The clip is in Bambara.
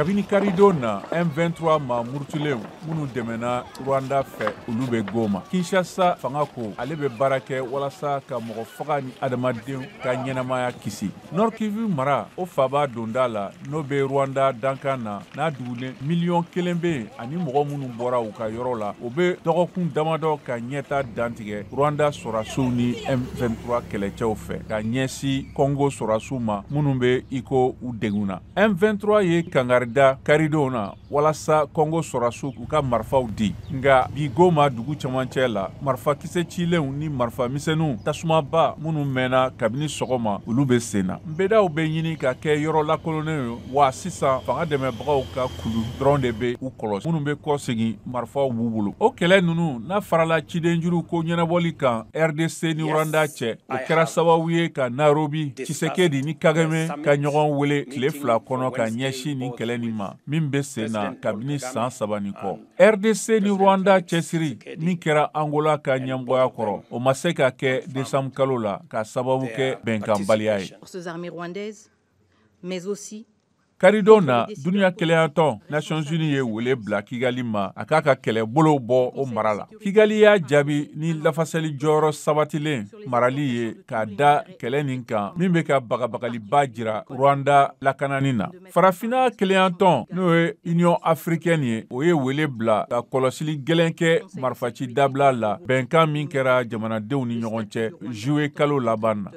Kabini karidon na, M23 maa murutilenw minnu dɛmɛna Rwanda fɛ, olu bɛ Goma. Kinshasa fanga ko ale bɛ baara kɛ walasa ka mɔgɔ faga ni adamadenw ka ɲɛnamaya kisi. Nord Kivu mara, o faaba donda la, n'o bɛ Rwanda dankan na, n'a dugulen 1 miliyɔn bɛ yen ani mɔgɔ minnu bɔra u ka yɔrɔ la, o bɛ dɔgɔkun damadɔ ka ɲɛta dantigɛ Rwanda sɔrɔdasiw ni M23 kɛlɛcɛw fɛ ka ɲɛsin Congo sɔrɔdasiw ma minnu bɛ iko u degunna. M23 ye kangarida karidon na walasa Congo sɔrɔdasiw u ka marifaw di. Nka bi, Goma dugu cɛmancɛ la, marifakisɛ cilenw ni marifa misɛnninw tasumaba minnu mɛnna kabini sɔgɔma, olu bɛ sen na. Nbedaw bɛ ɲini ka kɛ yɔrɔ lakolonnen ye wa. Sisan, fanga dɛmɛbagaw ka kulu dɔrɔn de bɛ u kɔlɔsi. Minnu bɛ kɔ segin, marifaw b'u bolo. O kɛlɛ ninnu n'a farala cidenjuru ko ɲɛnabɔli kan RDC ni Rwanda cɛ, o kɛra sababu ye ka Nairobi, Tshisekedi ni Kagame ka ɲɔgɔn wele tile 2 kɔnɔ ka ɲɛsin nin kɛlɛ nin ma min bɛ sen na kabini san 3 nin kɔ. RDC ni Rwanda cɛsiri min kɛra Angola ka ɲɛmɔgɔya kɔrɔ, o ma se ka kɛ décembre kalo la ka sababu kɛ bɛnkanbaliya ye. Mais aussi Karidon na, duniya kelenyatɔn Nations Unies ye wele bila Kigali ma a k'a ka kɛlɛbolow bɔ o mara la. Kigali y'a jaabi ni lafasali jɔyɔrɔ sabatilen marali ye k'a da kɛlɛ nin kan min bɛ ka bagabagaliba jira Rwanda lakanani na. Farafinna kelenyatɔn, n'o ye Union africaine ye, o ye wele bila ka kɔlɔsili gɛlɛn kɛ marifaci dabila la, bɛnkan min kɛra jamanadenw ni ɲɔgɔn cɛ juillet kalo laban na.